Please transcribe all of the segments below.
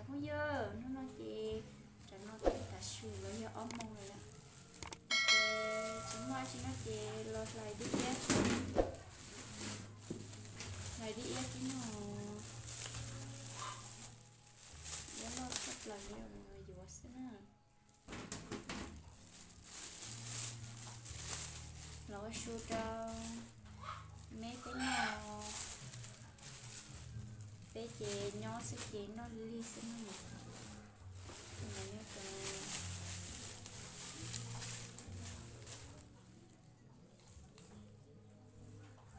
Phooj ywg, hnub no ces tam no twb tav su los yog ob moos lawm na. Ces tsis muaj dab tsi no ces los hlais dib iab, hlais dib iab tib no, iab loj tshaj plaws li, yuav xwb na. Los ua su rau me peb noj, peb ces nyob xwb ces noj lig xwb na.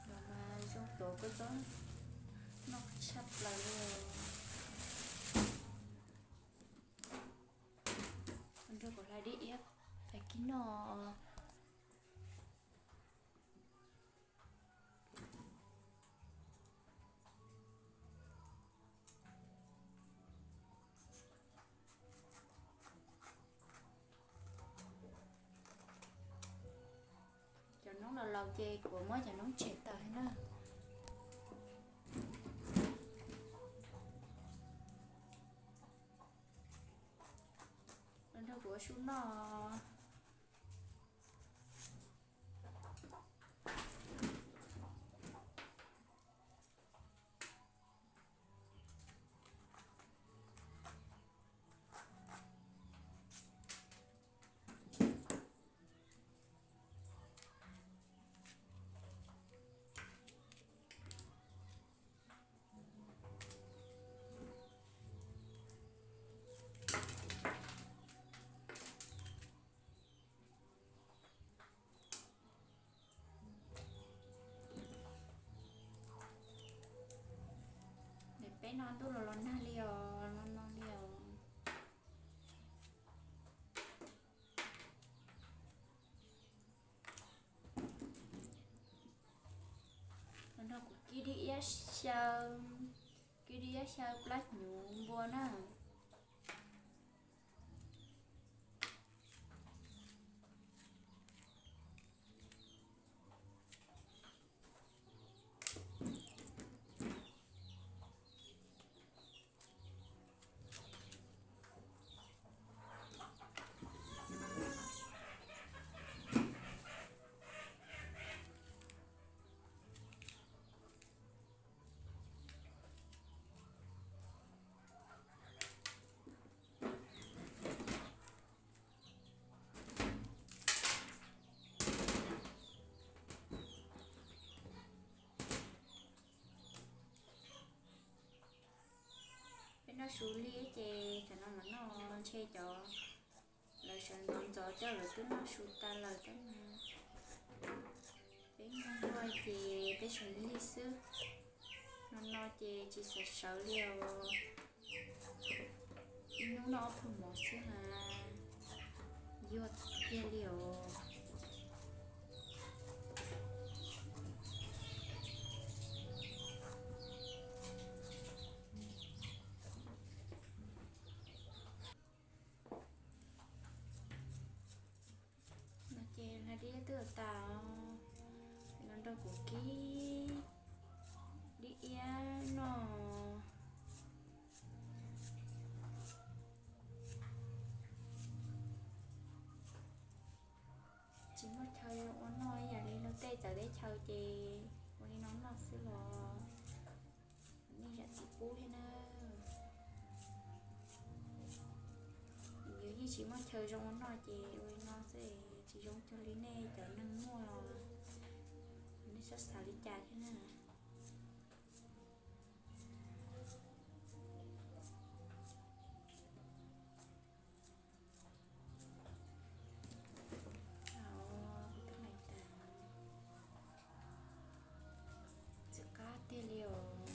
Los mas zoo tuav kua txob noj tshaj plaws li. Nrog kuv hlais dib iab tag kis no. Cov noob laus laus ces kuv muab cov noob tshem tawm na. Los nrog kuv ua su noj. Peb no ntuj los los nag li os, no no li os. Los nrog kuv kib dib iab xyaw, kib dib iab xyaw plab hnyuv npua na. Peb noj su lig ces tam no mam noj, ntshe cov lawv sawv ntxov ntxov coj lawv twb noj su tas lawm tab mas peb noj noj ces peb sawv lig xwb. No no ces tsis sawv sawv li os. Ib hnub noj ob pluag mov xwb mas yuag tiag li os. No ces hlais dib twb tas, los nrog kuv kib dib iab noj. Tsis muaj chaw ua noj ib yam li luag tej txawv teb chaws ces ua li no noj xwb los nej zam txim pub thiab na. Yus yeej tsis muaj chaw zoo ua noj ces ua li no xwb, tsis zoo cuag li nej cov neeg muaj los nej txhob xav li cas thiab na. Txawv qab tiag li os.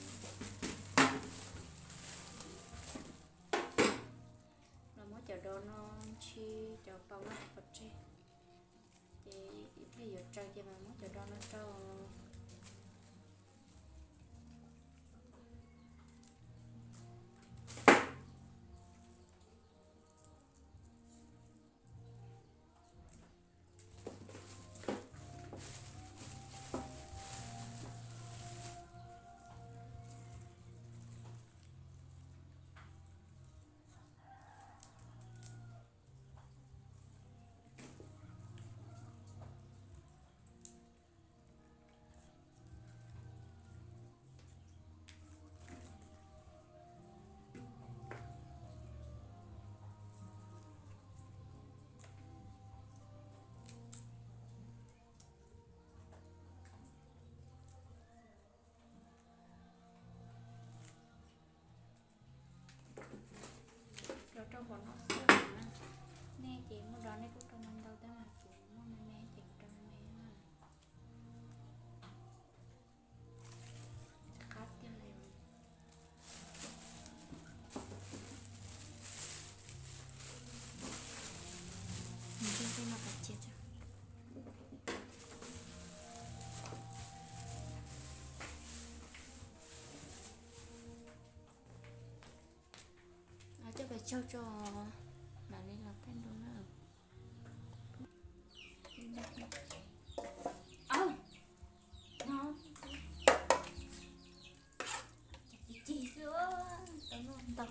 Los muab cov dos no ntshis cov paus no pov tseg, ces ib pliag yuav tsaws ces mas muab cov dos no rau. Tsaug tso, mam li los peb nrau na. Cig cig xwb, tau noj ntau.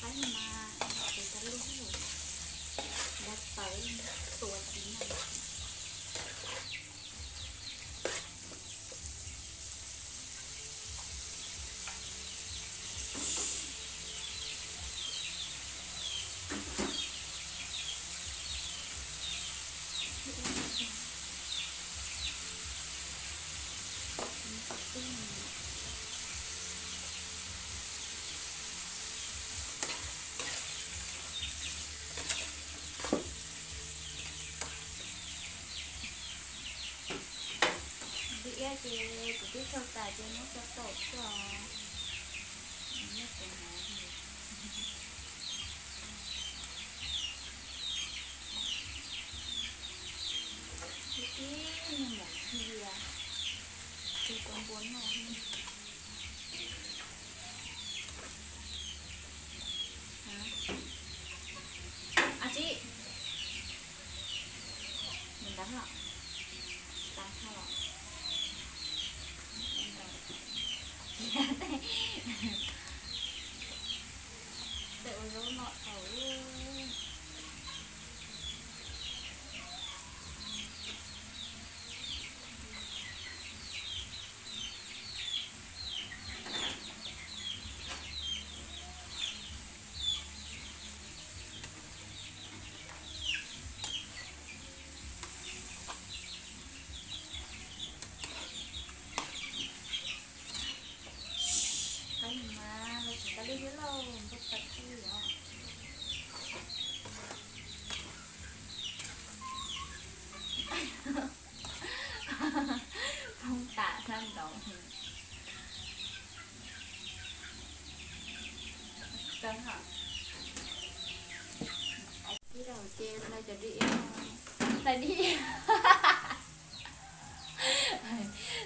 Qaib mas ces tau lub, nqa tawv tua tib no. Dib iab ces kuv twb tsaug tas ces muab tso tau tso. Ib ib niag maum ntxhias, tus tau npua noj. Ab tsi, nws ntab los, tas thaj los. Tej ua zaub noj tau. Qaib mas los tseem tau lub thiab lauj, npau taws kawg li os. Poob tas sab nraud. Kawg os. Ib zaug ces hlais cov dib iab, hlais dib iab,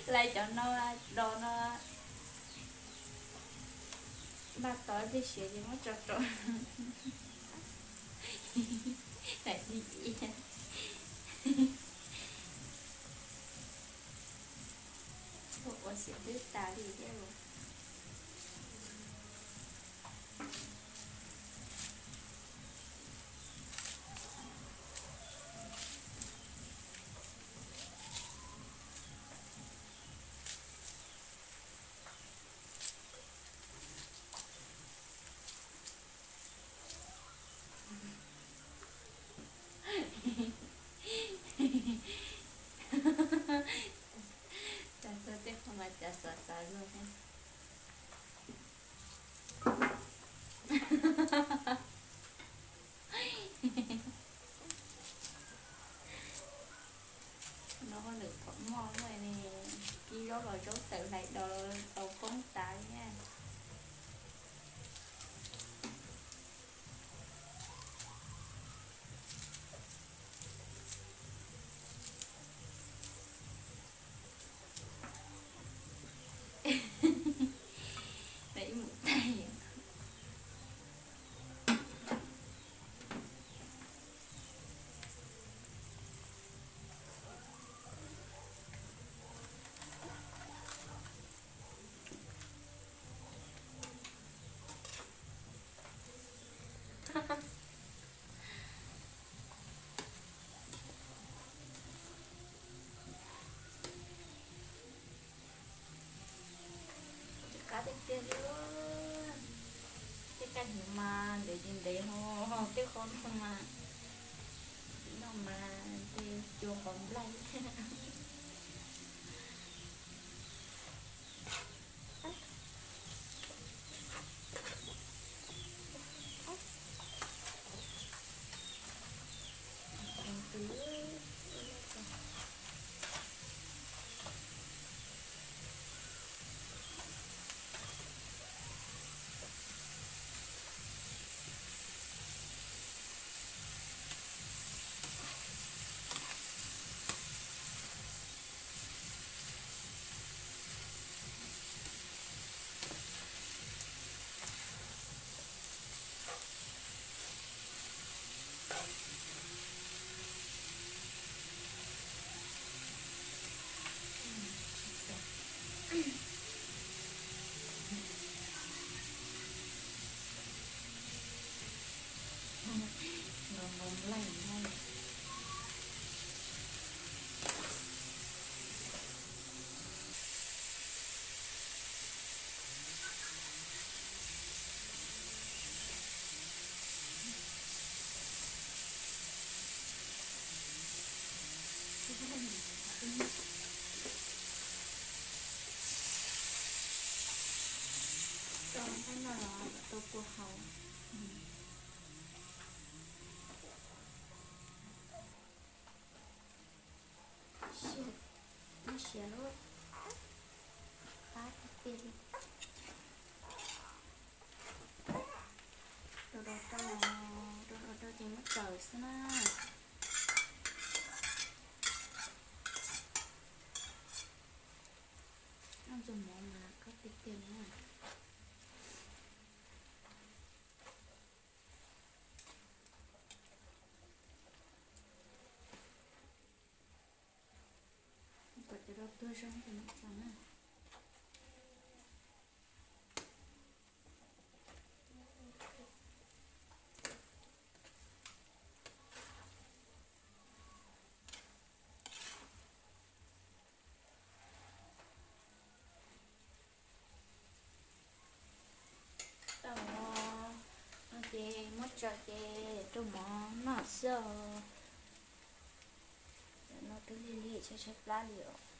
hlais cov no, dos no. Npaj tod tig siav ces muab tso rau. Hlais dib iab. Ua xiam twb tas li thiab los. Cas txog tej qho mas cas xav xav zog thiab. No lwm qhov muaj ne, kib zaub los zaub tawm hlais dos tau poob tas li na. Ib mus tag. Tiag tiag li. Tej kab hnyuv mas ntev tsis ntev ho, tej qhov no mas, no mas tej cua qhov nplaig. Nplaig. Tau nqaij no los tau kua hau. Siav, siav lub qab tiag tiag li. Rau rau rau, rau rau rau ces muab tsaws xwb na. Noj ntxuag mov mas koj tiag tiag na. Kom cov rau tuag zoo ces muab tsaws na. Tau no ces muab tsaws ces rau mov noj xwb os. No twb lig lig tshaib tshaib plab li os.